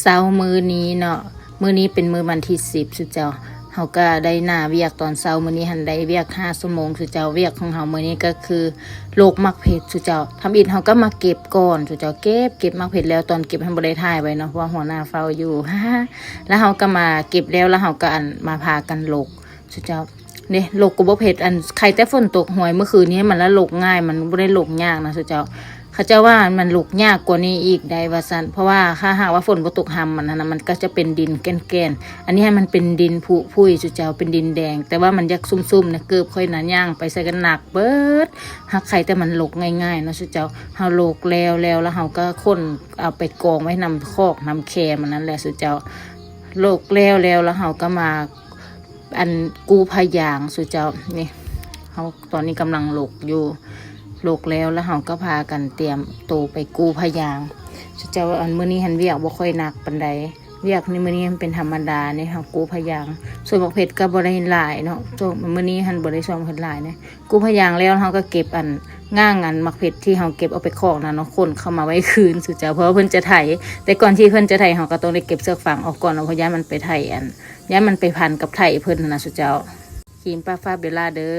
ເຊົ້າມື້ນີ້ເນາະ ມື້ນີ້ເປັນມື້ວັນທີສິບ ຊຸເຈົ້າ. ເຮົາກໍໄດ້ໜ້າວຽກຕອນເຊົ້າ ມື້ນີ້ຫັ້ນໄດ້ວຽກຫ້າຊົ່ວໂມງ ຊຸເຈົ້າ. ວຽກຂອງເຮົາມື້ນີ້ກໍຄືຫຼົກໝາກເຜັດ ຊຸເຈົ້າ. ທຳອິດເຮົາກໍມາເກັບກ່ອນ ຊຸເຈົ້າ. ເກັບ ເກັບໝາກເຜັດແລ້ວ ຕອນເກັບຫັ້ນບໍ່ໄດ້ຖ່າຍໄວ້ເນາະ ເພາະວ່າຫົວໜ້າເຝົ້າຢູ່ ແລ້ວເຮົາກໍມາເກັບແລ້ວ ແລ້ວເຮົາກໍ ອັນ ມາພາກັນຫຼົກ ຊຸເຈົ້າ. ເດ້ ຫຼົກກໍບໍ່ເຜັດ ອັນ ໄຄແຕ່ຝົນຕົກຫວຍ ມື້ຄືນນີ້ມັນລະຫຼົກງ່າຍ ມັນບໍ່ໄດ້ຫຼົກຍາກນະ ຊຸເຈົ້າ. ເຂົາເຈົ້າວ່າມັນຫຼົກຍາກກວ່ານີ້ອີກໄດ໋ວ່າຊັ້ນ ເພາະວ່າຖ້າຫາກວ່າຝົນບໍ່ຕົກ ຫຳມັນຫັ້ນນະ ມັນກໍຈະເປັນດິນແກ່ນໆ. ອັນນີ້ຫັ້ນມັນເປັນດິນຜຸຜຸຍ ຊຸເຈົ້າ ເປັນດິນແດງ ແຕ່ວ່າມັນຢາກຊຸ່ມໆນະ. ເກີບຂ້ອຍນະ ຍ່າງໄປໃສກໍໜັກເບີດ. ຫາກໄຄແຕ່ມັນຫຼົກງ່າຍໆເນາະ ຊຸເຈົ້າ. ເຮົາຫຼົກແລ້ວ ແລ້ວ ແລ້ວເຮົາກໍຂົນເອົາໄປກອງໄວ້ນຳຄອກນຳແຄມັນນັ້ນແຫຼະ ຊຸເຈົ້າ. ຫຼົກແລ້ວ ແລ້ວ ແລ້ວເຮົາກໍມາ ອັນ ກູ້ຜ້າຢາງ ຊຸເຈົ້າ. ນີ້ ເຮົາຕອນນີ້ກຳລັງຫຼົກຢູ່ ຫຼົກແລ້ວ ແລ້ວເຮົາກໍພາກັນຕຽມໂຕໄປກູ້ຜ້າຢາງ ຊຸເຈົ້າ. ອັນ ມື້ນີ້ຫັ້ນວຽກບໍ່ຄ່ອຍໜັກປານໃດ ວຽກໃນມື້ນີ້ມັນເປັນທຳມະດານີ້ ເຮົາກູ້ຜ້າຢາງ. ສວນໝາກເຜັດກໍບໍ່ໄດ້ຫຼາຍເນາະ ຊ່ວງມື້ນີ້ຫັ້ນບໍ່ໄດ້ສວນໝາກເຜັດຫຼາຍນະ. ກູ້ຜ້າຢາງແລ້ວເຮົາກໍເກັບ ອັນ ງ່າງ ອັນ ໝາກເຜັດທີ່ເຮົາເກັບເອົາໄປຄອກນະເນາະ ຂົນເຂົ້າມາໄວ້ຄືນ ຊຸເຈົ້າ. ເພາະວ່າເພິ່ນຈະໄຖ ແຕ່ກ່ອນທີ່ເພິ່ນຈະໄຖ ເຮົາກໍຕ້ອງໄດ້ເກັບເຊືອກຟາງອອກກ່ອນເນາະ ເພາະຢ້ານມັນໄປໄຖ ອັນ ຢ້ານມັນໄປພັນກັບໄຖເພິ່ນຫັ້ນນະ ຊຸເຈົ້າ. ຄຣີມປະຟາເບລາເດີ.